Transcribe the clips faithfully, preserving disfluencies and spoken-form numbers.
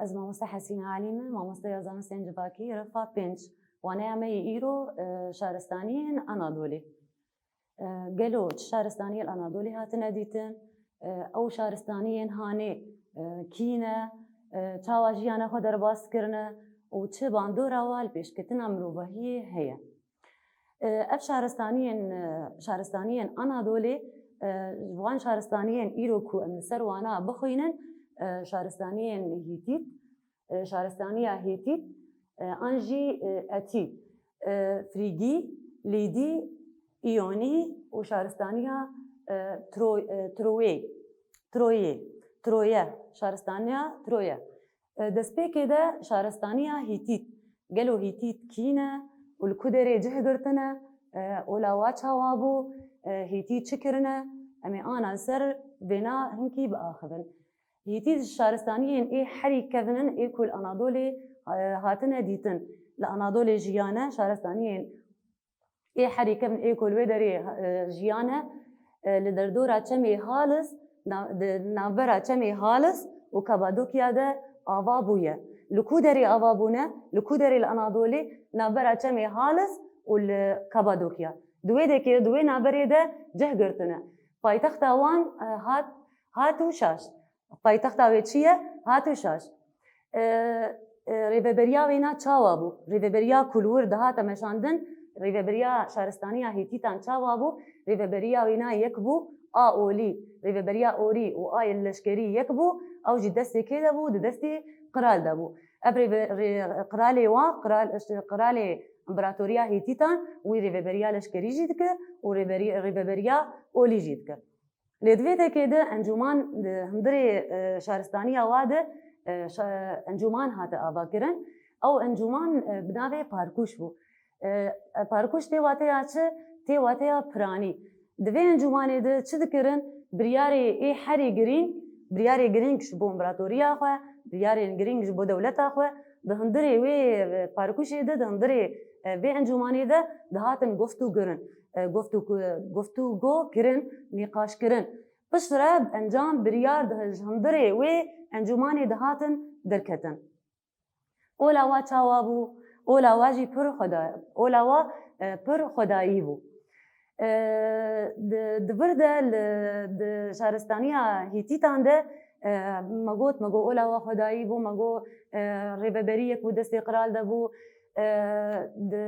Ez mamoste Hesîne Elî me, mamosteya zanistên civakî, refa pênc. Waneya me yê îro, e, şaristaniyên Anadolê. E, gelo çi şaristaniyê li Anadolê hatine dîtin? E, ew şaristaniyên hanê, e, kî ne? E, çawa jiyana xwe derbas kirine? Û çi bandora wa li pêşketina mirovahiyê heye? E, ev şaristaniyên, e, şaristaniyên Anadolê, e, ji wan şaristaniyên îro ku em li ser wana bixwînin, e, şaristaniyên Hîtît, e, şaristaniya Hîtît, e, an jî, e, Etî, e, Frîgî, Lîdî, Îyonî û şaristaniya, e, Tro-, e, Troyê, Troyê, Troye, şaristaniya Troye. E, destpêkê de şaristaniya Hîtît. Gelo Hîtît kî ne û li ku derê cih girtine? E, ola wa çawa bû? E, Hîtît çi kirine? Em ê ana li ser vêna hinkî biaxivin. Hîtît ji şaristaniyên ê herî kevin in ê ku li Anadolê, e, hatine dîtin. Li Anadolê jiyane şaristaniyên ê herî kevin ê ku li wê derê, e, jiyane, e, li derdora çemê Halis, na-, di navbera çemê Halis û Kapadokya de ava bûye. Li ku derê ava bûne? Li ku derê li Anadolê? Navbera çemê Halis û li Kapadokya. Di wê dekê, di wê navberê de cih girtine. Paytexta wan, e, hat, hat û şaş. Paytexta wê çi ye? Hat û şaş. E, e, rêveberiya wêna çawa bû? Rêveberiya ku li wir dihate meşandin, rêveberiya şaristaniya Hîtîtan çawa bû? Rêveberiya wêna yek bû, a olî, rêveberiya orî û a yê leşkerî yek bû, ew jî destê kê de bû? Di destê qral de bû. Ev rêve-, rê-, qralê wa, qral, qralê împeratoriya Hîtîtan wî rêveberiya leşkerî jî dikir û rêberî-, rêveberiya olî jî dikir. Lê di vê dekê de encûman di hundirê, e, şaristaniya wa de, e, şa-, encûman hate avakirin. Ew encûman, e, bi navê Parkûş bû. E, e, Parkûş tê wateya çi? Tê wateya piranî. Di vê encûmanê de çi dikirin? Biryarê ê herî girîng, biryarê girîng ji bo împeratoriya xwe, biryarên girîng ji bo dewleta xwe, di hundirê wê, e, Parkûşê de, di hundirê, e, vê encûmanê de dihatin guftû kirin. E, guftû-, guftûgo kirin, nîqaş kirin. Piştre encam biryar di ji hundirê wê encûmanê dihatin derketin. Ola wa çawa bû? Ola wa jî pir xweda-, ola wa, e, pir xwedayî bû. E, di, di vir de li, di şaristaniya Hîtîtan de, e, me got, me got ola wa xwedayî bû, me got, e, rêveberiyek bû destê qral de bû. E, di,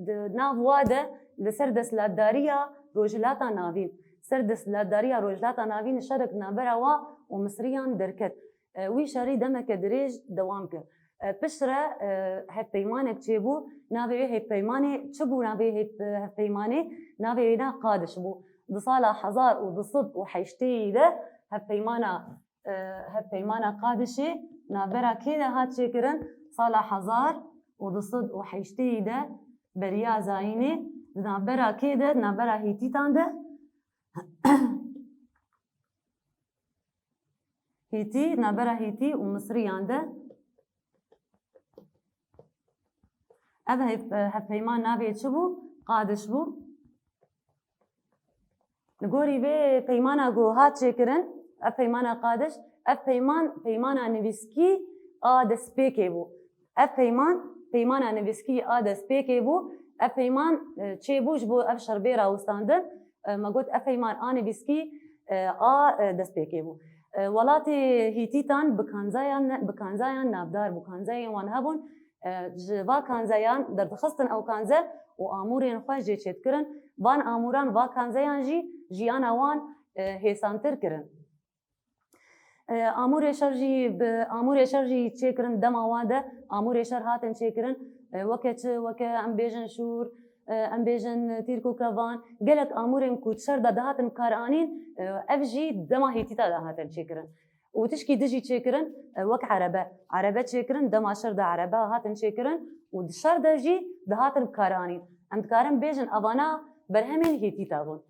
di nav wa de li ser desthilatdariya Rojhilata Navîn, ser desthilatdariya Rojhilata Navîn şerek navbera wa û Misriyan derket. E, wî şerî demeke dirêj dewam kir. E, piştre, e, hevpeymanek çêbû. Navê wê hevpeymanê çi bû? Navê hevp-, hevpeymanê, navê wê na Qadiş bû. Di sala hezar û du sed û heştê de hevpeymana, e, hevpeymana Qadişê navbera kê de hat çêkirin? Sala hezar û du sed û heştê de beriya zayînê di navbera kê de, di navbera Hîtîtan de, Hîtî, navbera Hîtî û Misriyan de. Ev hev-, hevpeyman navê çi bû? Qadiş bû. Li gorî vê peymana ku hat çêkirin, ev peymana Qadiş, ev peyman, peymana nivîskî a destpêkê bû. Ev peyman, peymana nivîskî a destpêkê bû. Ev peyman, e, çêbû ji bo ev şerbê rawistandin. E, me got, ev peyman a nivîskî, e, a, e, destpêkê bû. E, welatê Hîtîtan bi kanzayan ne-, bi kanzayan navdar bû. Kanzayên wan hebûn, e, ji va kanzeyan derdixistin ew kanze û amûrên xwe jê çêdikirin. Van amûran, va kanzeyan jî jiyana wan, e, hêsantir kirin. E, amûrê şer jî, bi amûrê şer jî çêkirin dema wan de, amûrê şer hatin çêkirin, e, weke çi, weke em bêjin şûr, e, em bêjin tîrk û kevan, gelek amûrên ku di şer de dihatin karanîn, e, ev jî dema Hîtîta de hatin çêkirin. Û tişkî di jî çêkirin, e, wek erebe. Erebe çêkirin, dema şer de erebe hatin çêkirin û di şer de jî dihatin karanîn. Em dikarin bêjin evana berhemên Hîtîta bûn.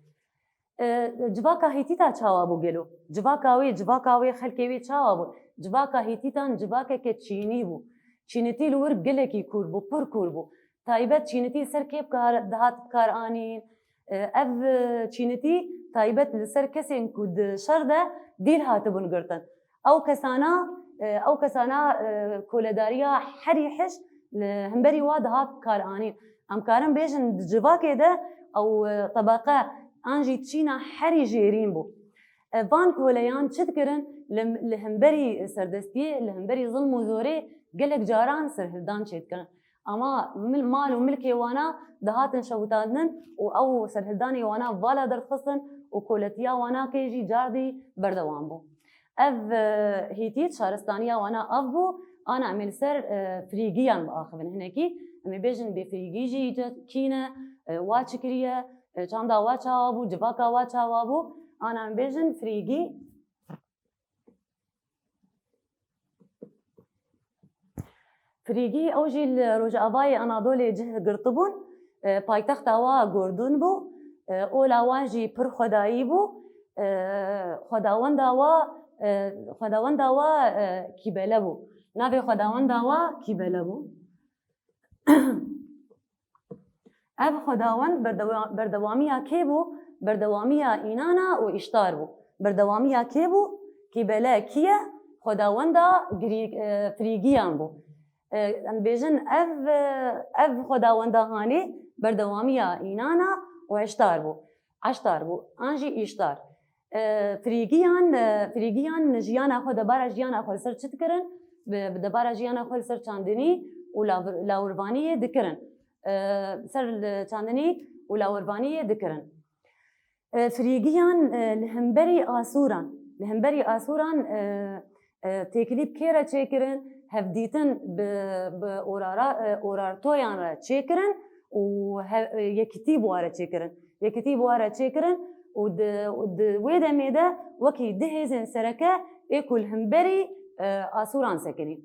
E, civaka Hîtîta çawa bû gelo? Civaka wê, civaka wê, xelkê wê çawa bû? Civaka Hîtîtan civakeke çînî bû. Çînitî li wir gelekî kûr bû, pir kûr bû. Taybet çînitî li ser kê bi kar, dihat bi kar anîn? E, ev, e, çînitî taybet li ser kesên ku di şer de dîl hatibûn girtin. Ew kesana E, ew kesana, e, koledariya herî hişk li hemberî wa dihat karanîn. Em karin bêjin di civakê de ew, e, tebeqe an jî çîna herî jêrîn bû. E, van koleyan çi dikirin? Li, li hemberî serdestiyê, li hemberî zilm û zorê gelek caran serhildan çêdikirin. Ama mil-, mal û milkê wana dihatin şewitandin û ew serhildanê wana vala derdixistin û koletiya wana kê jî cardî berdewam bû. Ev, e, hîtît şaristaniya wana ev bû, ana em ê li ser, e, firîgiyan biaxivin. Hinekî em ê bêjin bê firîgî jî îca kî ne, e, wa çi kiriye, e, çanda wa çawa bû, civaka wa çawa bû, ana em bêjin firîgî. Firîgî ew jî li Rojavayê Anadolê cih girtibûn. E, paytexta wa Gordûn bû. E, ola wan jî pir xwedayî bû. E, xwedawenda wa, e, xwedawenda wa, e, Kîbele bû. Navê xwedawenda wa Kîbele bû. Ev xwedawend berdewa-, berdewamiya kê bû? Berdewamiya Înana û Îştar bû. Berdewamiya kê bû? Kîbele kî ye? Xwedawenda girî-, e, firîgiyan bû. E, em bêjin ev, e, ev xwedawenda hanê berdewamiya Înana û Îştar bû. Îştar bû, an jî Îştar. E, firîgiyan, e, firîgiyan jiyana xwe, debara jiyana xwe li ser çi dikirin? Bi, bi debara jiyana xwe li ser çandinî û lawir-, lawirvaniyê dikirin. E, ser li çandinî û lawirvaniyê dikirin. E, firîgiyan, e, li hemberî Asûran, li hemberî Asûran, e, e, têkilî bi kê re çêkirin? Hevdîtin bi, bi orara, e, Orartoyan re çêkirin û he-, e, yekitî bi wa re çêkirin. Yekitî bi wa re çêkirin û di, û di wê demê de wekî du hêzên sereke ê ku li hemberî, e, Asûran sekinî.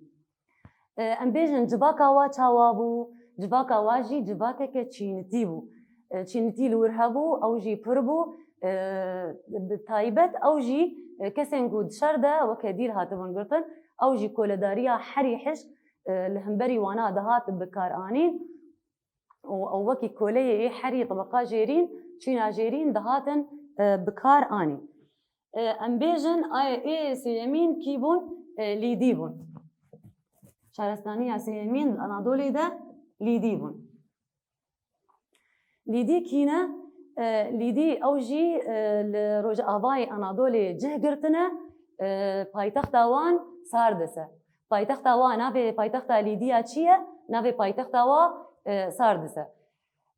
E, em bêjin civaka wa çawa bû? Civaka wa jî civakeke çînitî bû. E, çînitî li wir hebû, ew jî pir bû. E, bi taybet ew jî, e, kesên ku di şer de weke dîl hatibûn girtin, ew jî koledariya herî hişk, e, li hemberî wana dihat bikaranîn. û ew wekî koleyê ê herî tebeqa jêrîn, çîna jêrîn dihatin, e, bikar anîn. E, em bêjin, ay, ê sêyemîn kî bûn? E, Lîdî bûn. Şaristaniya sêyemîn li Anadolê de Lîdî bûn. Lîdî kî ne? E, Lîdî ew jî, e, li rojavayê Anadolê cih girtine, e, paytexta wan Sardis e. Paytexta wa, navê paytexta Lîdiya çi ye? Navê paytexta wa, e, Sardis e.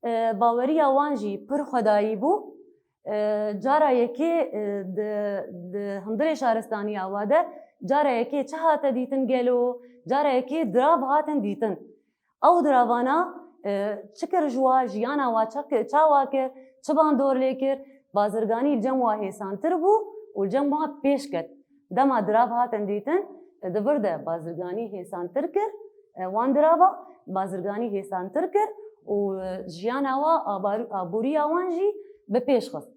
E, baweriya wan jî pir xwedayî bû. E, cara yekê, e, di, di hundirê şaristaniya wa de cara yekê çi hate dîtin gelo? Cara yekê dirav hatin dîtin. Ew diravana, e, çi kir ji wa, jiyana wa çak-, çawa kir, çi bandor lê kir, bazirganî li cem wa hêsantir bû û li cem wa pêş ket. Dema dirav hatin dîtin, e, di vir de bazirganî hêsantir kir, e, wan dirava bazirganî hêsantir kir û, e, jiyana wa, abar-, aboriya wan jî bi pêş xist.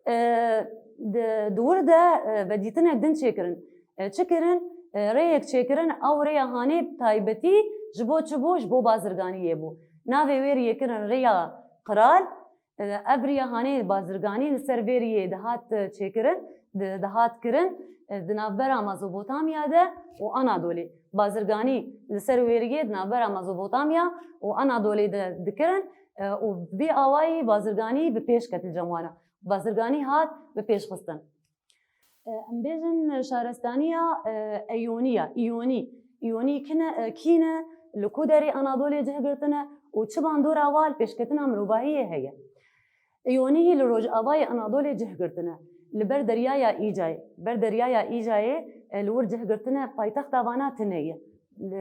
E, di, di wir de, e, vedîtinek din çêkirin. E, çi kirin? E, rêyek çêkirin, ew rêya hanê bi taybetî ji bo çi bû? Ji bo bazirganiyê bû. Navê wê rêyê kirin rêya Qral. E, ev rêya hanê bazirganî li ser vê rêyê dihat, e, çêkirin, di, dihat kirin, e, di navbera Mezopotamya de û Anadolê. Bazirganî li ser wê rêyê di navbera Mezopotamya û Anadolê de dikirin, e, û vê awayî bazirganî bi pêş ket li cem wana. Bazirganî hat bi pêş xistin. E, em bêjin şaristaniya, e, Eyoniya, Îyonî. Îyonî kine, e, kî ne, li ku derê Anadolê cih girtine û çi bandora wa li pêşketina mirovahiyê heye? Îyonî li rojavayê Anadolê cih girtine. Li ber deryaya Îcayê. Ber deryaya Îcayê, e, li wir cih girtine, paytexta vana tune ye. Li,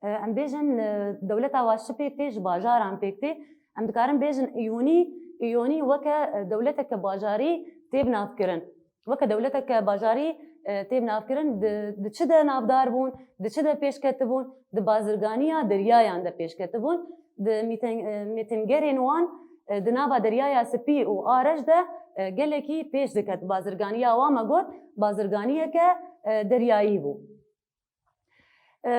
e, em bêjin, e, dewleta wa şipê tê ji bajaran pêk tê. Em dikarin bêjin Îyonî, Îyonî weke, e, dewleteke bajarî tê binavkirin. Weke dewleteke bajarî, e, tê binavkirin, di, di çi de navdar bûn, di çi de pêş ketibûn, di bazirganiya deryayan de pêş ketibûn, di mîten-, e, mêtingerên wan, e, di nava Deryaya Spî û a Reş de, e, gelekî pêş diket. Bazirganiya wa me got, bazirganiyeke, e, deryayî bû. E,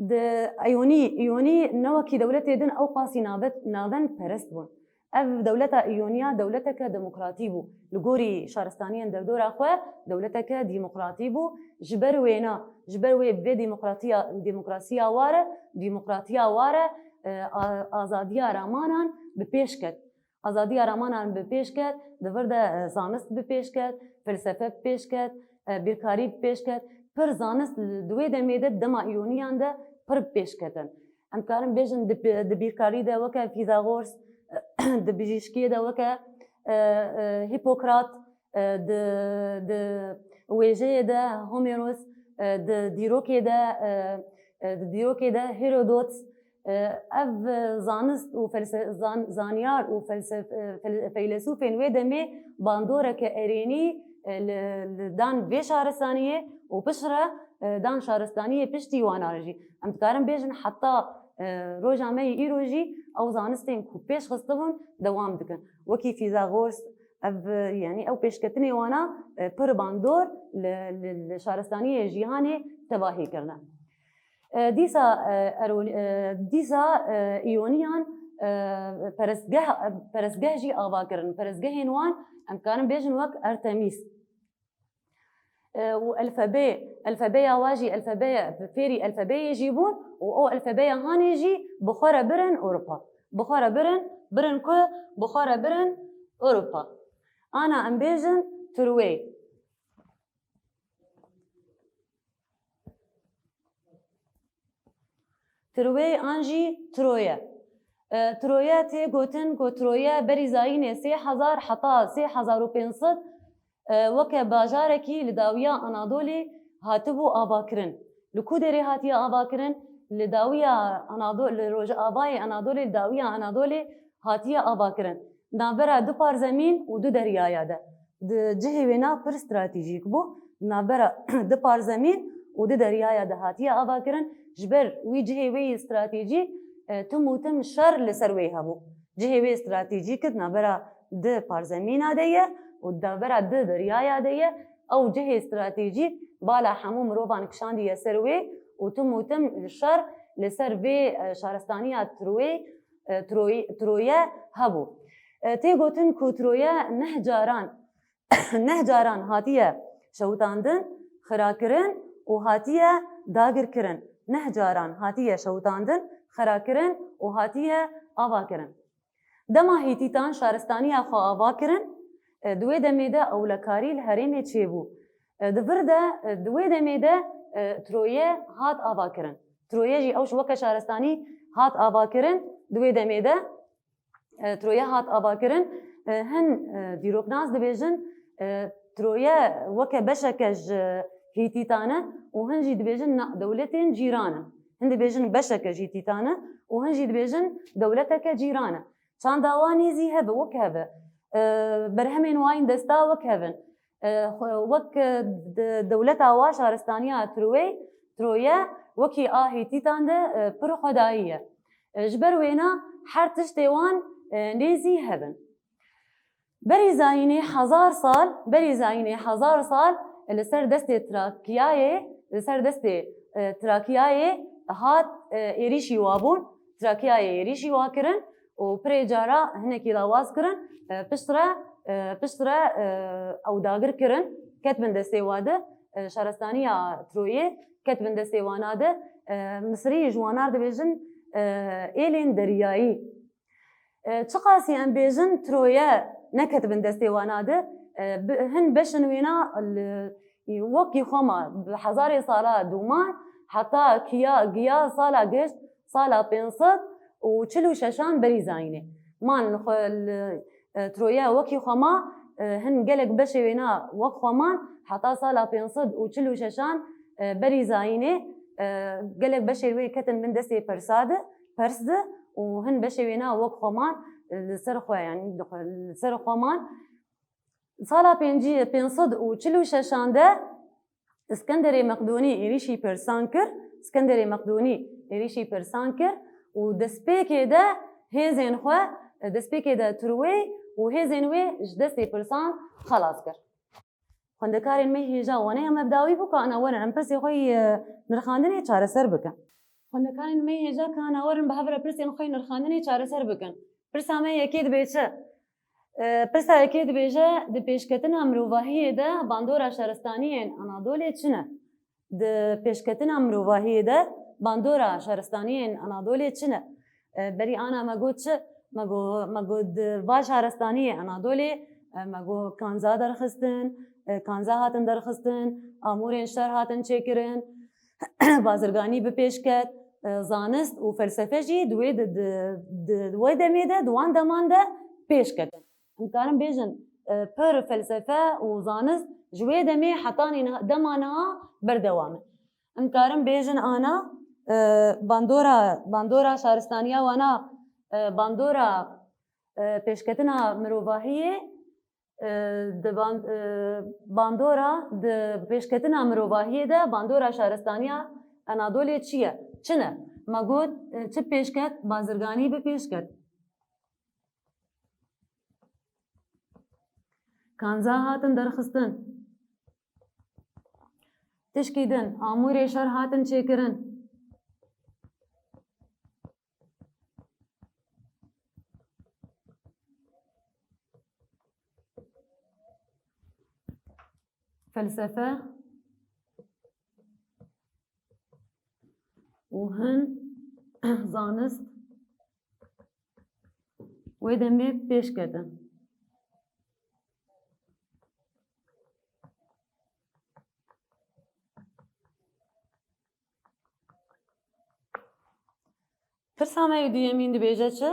di Eyonî, Eyonî ne wekî dewletê din ew qasî navet-, navend perest bûn. Ev dewleta Îyoniya dewleteke demokratî bû. Li gorî şaristaniyên derdora xwe dewleteke demokratî bû. Ji ber wêna, ji ber wê vê demokratiya, demokrasiya ware, demokratiya ware, e, a-, azadiya ramanan bi pêş ket. Azadiya ramanan bi pêş ket, di vir de, e, zanist bi pêş ket, felsefe bi pêş ket, e, bîrkarî bi pêş ket. Pir zanist li, di wê demê de dema Îyoniyan de pir bi pêş ketin. Em dikarin bêjin di, di bîrkarî de weke Fîthagors, di bijîşkiyê de weke, e, e, Hîpokrat, e, di, di wêjeyê de Homeros, e, di dîrokê de, e, e, di dîrokê de Herodot, e, ev, e, zanist û felse-, zan-, zanyar û felsef-, e, fel-, feylesûfên wê demê bandoreke erênî, e, li, li dan vê şaristaniyê û piştre, e, dan şaristaniyê piştî wana jî. Em dikarin bêjin heta, e, roja me yê îro jî ew zanistên ku pêş xistibûn dewam dikin. Wekî Fîthagors, ev, e, yanî ew pêşketinê wana, e, pir bandor li, li, li şaristaniyê cîhanê tevahî kirine. E, dîsa, e, Erol-, e, dîsa, e, Îyoniyan, e, perestgeh, perestgeh jî ava kirin. Perestgehên wan, em dikarin bêjin wek Artemis. E, û elfebê, elfebeya wa jî, elfebe, fêrî elfebeyê jî bûn û ew elfebeya hanê jî bi xwe re birin Ewropa. Bi xwe re birin, birin ku, bi xwe re birin Ewropa. Ana em bêjin Tirwê. Tirwê an jî Troye. E, Troye tê gotin ku Troye berî zayînê sê hezar heta sê hezar û pênc sed, e, weke bajarekî li dawiya Anadolê hatibû avakirin. Li ku derê hatiye avakirin? Li dawiya Anado-, li rojavayê Anadolê, li dawiya Anadolê hatiye avakirin. Navbera du parzemîn û du deryaya de. Di cihê wêna pir stratejîk bû. Navbera du parzemîn û du deryaya de hatiye avakirin. Ji ber wî cihê wê yê stratejîk, e, tim û tim şer li ser wê hebû. Cihê wê stratejîk di navbera du parzemîna de ye û di navbera du deryaya de ye. Ew cihê stratejîk bala hemû mirovan kişandiye ser wê û tim û tim şer li ser vê, e, şaristaniya Troyê, e, Troy-, Troye hebû. E, tê gotin ku Troye neh caran, neh caran hatiye şewitandin, xirakirin û hatiye dagirkirin. Neh caran hatiye şewitandin, xirakirin û hatiye avakirin. Dema Hîtîtan şaristaniya xwe ava kirin, e, di wê demê de ewlekarî li herêmê çêbû. E, di vir de, e, di wê demê de, e, Troye hat ava kirin. Troye jî ew ji weke şaristanî hat ava kirin. Di wê demê de, e, Troye hat ava kirin. E, hin, e, dîroknas dibêjin, e, Troye weke beşeke ji Hîtîtan e û hin jî dibêjin na, dewletên cîran in. Hin dibêjin beşeke ji Hîtîtan e û hin jî dibêjin dewleteke cîran e. Çanda wan nêzî hebe, wek hebe. E, berhemên wan yên desta wek hevin. E, xwe-, wek, e, de-, dewleta wa şaristaniya Troyê, Troye, wekî a Hîtîtan de, e, pir xwedayî ye. E, ji ber wêna her tiştê wan, e, nêzî hebin. Berî zayînê hezar sal, berî zayînê hezar sal, e, li ser destê Trakyayê, li ser destê, e, Trakyayê hat, e, êrîşî wa bûn. Trakyayê êrîşî wa kirin û pirê cara hinekî lawaz kirin, e, piştre, e, piştre, e, ew dagir kirin, ket bin destê wa de, e, şaristaniya Troyê ket bin destê wana de, e, Misirî ji wanar dibêjin, e, êlên deryayî. E, çiqasî em bêjin Troye neket bin destê wana de, e, bi, hin beşin wêna li, wekî xwe ma bi hezarê sala dûman heta kiya, giya sala gişt, sala pênc sed û çil û şeşan berî zayînê. Man li xwe li, e, Troye wekî xwe ma, e, hin gelek beşê wêna wek xwe man, heta sala pênc sed û çil û şeşan, e, berî zayînê, e, gelek beşê wê ketin bin destê Persa de, Pers de û hin beşê wêna wek xwe man, e, li ser xwe, yanî li xwe, li ser xwe man. Sala pêncî, pênc sed û çil û şeşan de Iskenderê Meqdonî êrîşî Persan kir. Iskenderê Meqdonî êrîşî Persan kir û destpêkê de hêzên xwe, destpêkê de Tirwê û hêzên wê ji destê Persan xelas kir. Xwendekarên me hêja waneya me bi dawî bû, ka ana werin em pirsê xwe yê nirxandinê çareser bikin. Xwendekarên me hêja, ka ana werin bi hev re pirsên xwe yê nirxandinê çareser bikin. Pirsa me yekê dibê çi? E, pirsa yekê dibêje, di pêşketina mirovahiyê de bandora şaristaniyên Anadolê çi ne? Di pêşketina mirovahiyê de bandora şaristaniyên Anadolê çi ne? E, berî ana me got çi? Me got, me got di va şaristaniyê Anadolê, e, me got kanza derxistin, e, kanza hatin derxistin, amûrên şer hatin çêkirin, bazirganî bi pêş ket, e, zanist û felsefe jî di wê di, di, di, di wê demê de, di wan deman de pêş ketin. Em karin bêjin, e, pir felsefe û zanist ji wê demê hetanî niha, dema niha berdewam e. Em karin bêjin ana, e, bandora, bandora şaristaniya wana, e, bandora, e, pêşketina mirovahiyê, e, di ban-, e, bandora di pêşketina mirovahiyê de bandora şaristaniya Anadolê çi ye? Çi ne? Me got, e, çi pêşket? Bazirganî bi pêşket. Kanza hatin derxistin. Tişkî din, amûrê şer hatin çêkirin. Felsefe û hin zanist wê demê pêş ketin. Pirsa me yê duyemîn dibêje çi?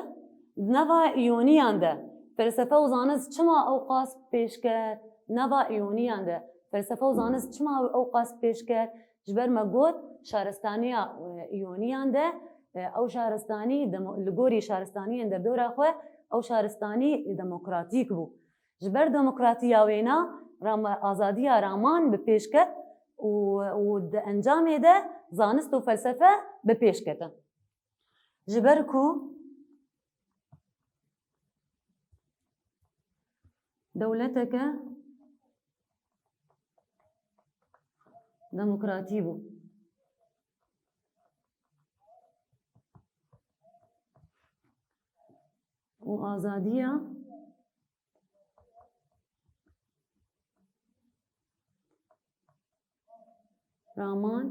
Di nava Îyoniyan de felsefe û zanist çima ew qas pêş ket? Nava Îyoniyan de felsefe û zanist çima ew qas pêş ket? Ji ber me got şaristaniya, e, Îyoniyan de, e, ew şaristanî demo-, li gorî şaristaniyên derdora xwe ew şaristanî demokratîk bû. Ji ber demokratiya wêna rama-, azadiya raman bi pêş ket û, û di encamê de zanist û felsefe bi pêş ketin. Ji ber ku dewleteke demokratî bû û azadiya raman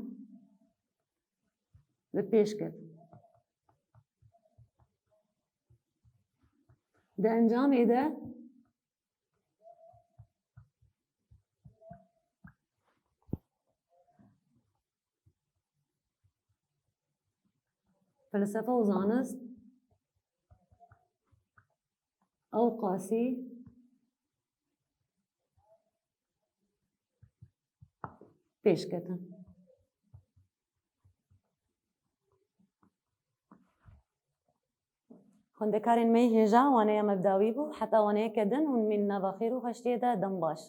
bi pêş ket. Di encamê de felsefe û zanist ew qasî pêş ketin. Xwendekarên me yê hêja, waneya me bi dawî bû. Heta waneyeke din hûn mîn nava xêr û xweşiyê de, dem baş.